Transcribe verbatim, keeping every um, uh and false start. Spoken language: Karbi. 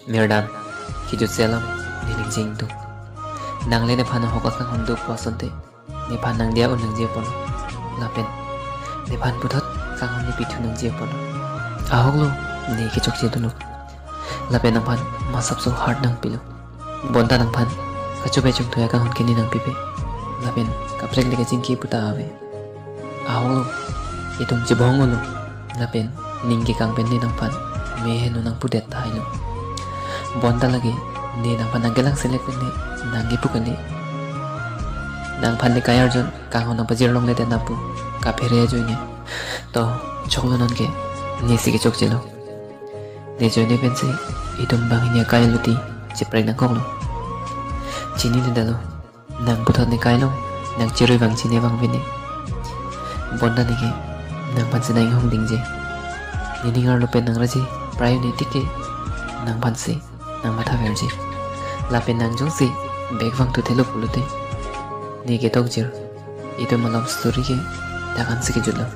Mirdan, kejutse alam ne ning jing tu. Nangle nephan ahok akanghon do pu asonte, nephan nangdiya un nangji apotlo. Lapen nephan puthot kanghon ne pithu nangji apotlo. Ahoklo, ne kechokche dolo. Lapen nangphan masapso heart nangpilo. Bonta nangphan kachobe chongthu akanghon ke ne nangpipe. Lapen kaprek le kachingki puta ave. Ahoklo, itum chibong-olo. Lapen ning kekang pen ne nangphan meheno nangpudet tahai lo. Bonta lake ne nangphan nangkelang selek pen ne nangkepu kali. Nangphan ne kai arjon kanghon nangpajir longledet nang pu kaphere ajoine. To, choklo nonke, nesi kechokchelo. Ne ajoine pensi itum banghini akai aluti cheprek nangkoklo. Chiniledetlo. Nang puthot ne kailong, nang cherui vangji ne vangve ne. Bonta neke nangphansi nang-inghong dingje. Nening arlo pen nangraji prai un-e tik ke nangphansi nangmatha verji. Lapen nang jongsi bag vangthuthelo pulote, ne ketokjir. Itum a-love story ke dak ansi kejutlo.